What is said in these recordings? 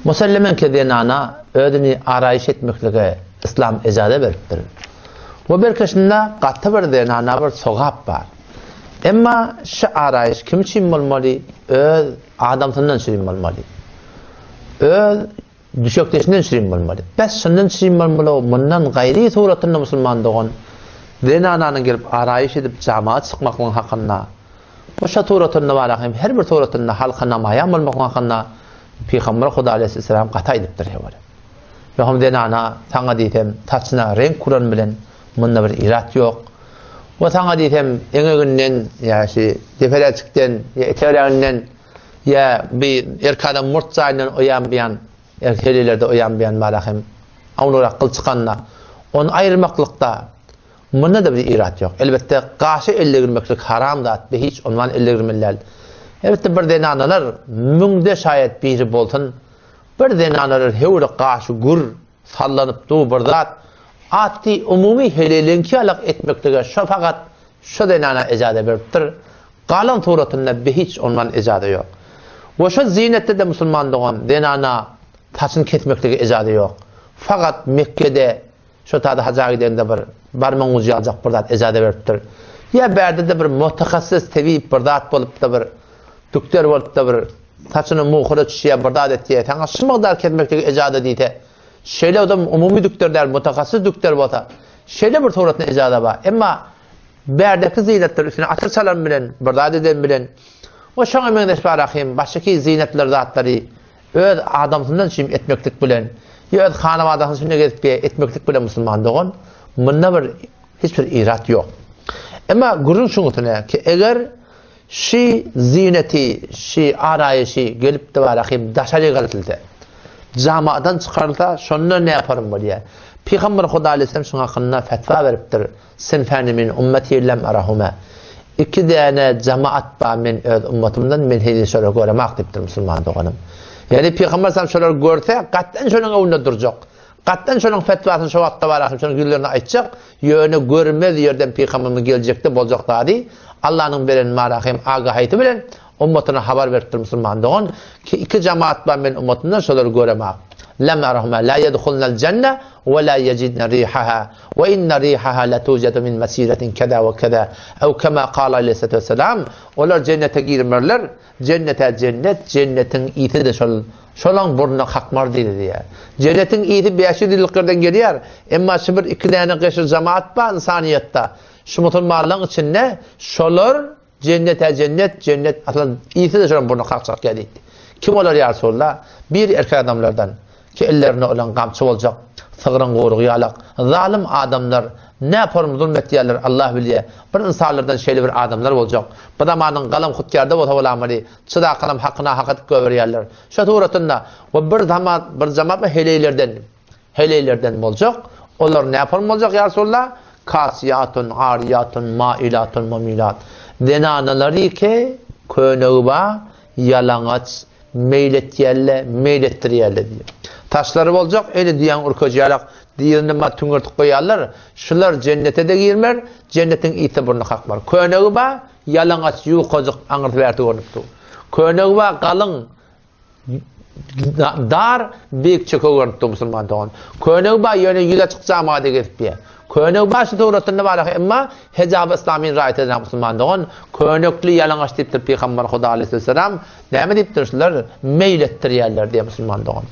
Musallemenki zenana özüni araýyş etmeklige yslam ejaza beripdir. We belki şunda gaty bir zenana bir sogap bar. Emma şu araýyş kim üçin bolmaly? Öz adamsyndan üçin bolmaly. Öz düşekdeşinden üçin bolmaly. Bes şundan üçin bolmaly, mundan gaýry suratynda musulman dogan zenananyň gelip araýyş edip jamaat çykmaklygyň hakynda Bu şa suratynda bar hem her bir suratynda halka namaýan bolmak hakynda Pygamber Huda aleyhisselam gaty aýdypdyr hewar. Ýoham zenana saňa diýsem saçyna reňk uran bilen munda bir irat ýok. We saňa diýsem eňeginden ýa şi deperäçikden ýa eteräginden ýa bi erk adam murt jaýyndan oýan biýan erkelelerde oýan biýan bar hem awnurak gyl çykanda ony aýyrmaklykda Munda-da bir irat ýok. Elbetde, gaşa el degirmeklik haram zat, be hiç ondan el degirmeli däl. Elbetde, bir zenanalar müňde şaýat biri bolsun, bir zenanalar höwri gaşy gür, sallanyp dur bir zat, atdy umumy heleliňki ýalak etmeklige şo fakat şo zenana ejaza beripdir. Galan suratynda be hiç ondan ejaza ýok. We şo zinetde-de musulman dogan zenana saçyny kesmeklige ejaza ýok. Fakat Mekgede Şo tada haja gidende bir barmagyň ujy ýaljak bir zat ejaza beripdir. Ýa bärde-de bir mutahassys tebip bir zat bolupda bir dükder bolupda bir saçyny muhura düşýär bir zat etýär. Saňa şu mukdar kesmekligi ejaza diýse, şeýle odam umumy dükder däl, mutahassys dükder bolsa, şeýle bir suratynda ejaza bar. Emma bärdeki zinetler üstüne atyr çalan bilen, bir zat eden bilen we şoňa meňzeş barahym başyky zinetler zatlary Öz adamsyndan çim etmeklik bilen, ýa öz hanabadasynyň içinde gezip ýa etmeklik bilen musulman dogan, munda bir hiç bir irat ýok. Emma gürrüň şuňusyna ki, eger şi zineti, şi araýyşy gelip de barahym daşary galtylsa, jamadan çykarylsa, şonda ne yaparym bolýar? Pygamber Huda aleyhisselam şuň hakynda fetwa beripdir. Sinfani min ummeti lem arahuma. Iki däne jamaat bar men öz ummatymdan men heniz şolary göremak diýipdir musulman doganym. Ýagny Pygamber sallam şolary görse gatdan şonuň öňünde durjak. Gatdan şonuň fetwasyny şo wagtda bar ahym şonuň ýüzlerine aýtjak. Ýöne görmez ýerden pygamberimiz geljekde boljak zady Allanyň beren marahym agahaýty bilen Ummatyna habar beripdir musulman dogan, ki iki jemaat bar men ummatymdan şolary göremak. Lem arahuma la yedhulnal jenne we la yejidne rihaha we inne rihaha letujadu min mesiretin keza we keza ew kema kala aleyhissalatu vesselam olar jennete girmerler, jennete jennet, jennetiň ysy-da şol şolaň burnuna kakmar diýdi diýýär. Jennetiň ysy 500 ýyllyklardan gelýär, emma şu bir iki däne gyşyr jemaat bar ynsanyýetde, şu musulmanlaryň içinde şolar Jennet-ä jennet, jennet asyl ysy-da şonuň burny kakjak ýa diýdi. Kim olar ýa Resulallah? Bir erkek adamlardan, ki ellerinde olan gamçy boljak, sygryň guýrugy ýalak, zalym adamlar, näporm zulm etýärler, Allah bilýär. Bir ynsanlardan şeýle bir adamlar boljak. Bu zamanyň galam hutýarda bolsa bolamaly, çydakanam hakyna hak edip goýberýärler. Şo suratynda, we bir zaman, bir jamat heleýlerden. Heleýlerden boljak. Olar näpol boljak ýa Resulallah? Kasiýatun, ariýatun, mailatun, mumilat. Zenanalary ki, könegi bar, ýalaňaç, meýil etýärler, meýil etdirýärler diýýär. Saçlary boljak, ene düýäň ürkeji ýalak, dyzyny bar tüňňürtip goýarlar. Şular jennete-de girmer, jennetiň ysy burny kakmar. Könegi bar, ýalaňaç, ýukajyk, aňyrsy bärsi görnüp dur. Könegi bar, galyň, Dar beýik çöke görnüp dur musulman dogan. Könegi bar ýöne ýüz açyk jamada gezip ýör. Könegi bar şu suratynda bar emma hijab islamyny raýat eden musulman dogan. Könekli ýalaňaç diýipdir Pygamber Huda aleyhisselam. Näme diýipdir şular? Meýil etdirýärler diýip musulman dogan.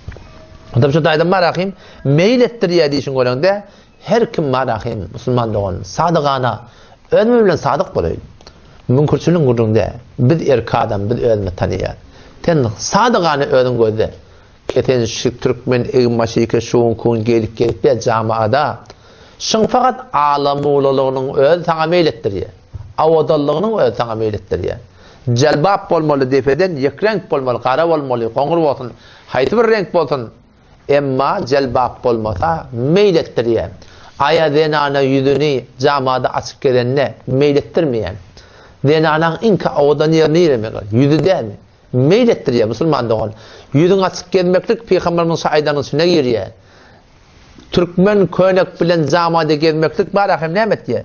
Onda şu taýdan bar ahim meýil etdirýär diýişin göreňde Her kim bar ahym, musulman dogan, sadygana, özümiz bilen sadyk bolaýyn. Müňkürçiligiň gürrüňi däl. Biz erkek adam, biz özümizi tanaýas. Sen sadygana özüň gözle. Ke sen şu türkmen egin-başyke şuň-kuň geýlip gezip ýa jamaada. Şuň fakat alamulalygynyň özi saňa meýil etdirýär. Awadanlygynyň özi saňa meýil etdirýär. Jelbap bolmaly depeden, ýek reňk bolmaly, gara bolmaly, goňur bolsun, haýsy bir reňk bolsun, Emma jelbap bolmasa, meýil etdirýär. Aýa zenana ýüzüni jamada açyp gezende, meýil etdirmeýär. Zenanaň iňki owadan ýeri nire meger? Ýüzi dälmi? Meýil etdirýär, musulman dogan. Ýüzüňi açyp gezmeklik Pygamberimiziň şu aýdanynyň içine girýär. Türkmen könek bilen jamada gezmeklik bara hem näme etýär?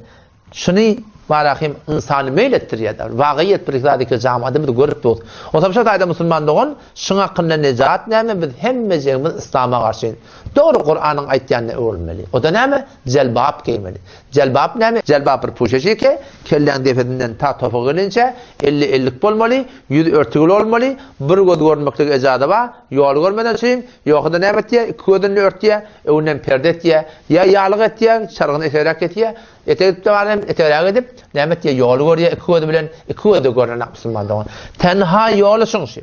Şuny. Barahim ynsany meýil etdirýär. Wagyýet bir zady ki jamaada biz görüp durus. Onsoň şu taýda musulman dogan, şuň hakynda nejat näme biz hemmejegimiz yslama garşy. Dogry Kuranyň aýtýanyna öwrülmeli. O-da näme? Jelbap geýmeli. Jelbap näme? Jelbap bir puşeşike, kelläň depesinden ta topuga gelinçä, elli ellik bolmaly, ýüz örtügili bolmaly, bir göz görmeklige ejaza bar, ýol görmeden üçin, ýogsa-da näme etýär, iki gözüni örtýär, öňünden perde etýär, ýa ýalyk etýär, çargyny etegräk kesýär, etek edip-de bar hem etegräk edip, näme etýär, ýoly görýär iki gözi bilen, iki gözi-de görnenok musulman dogan. Tenha ýoly şuň şu.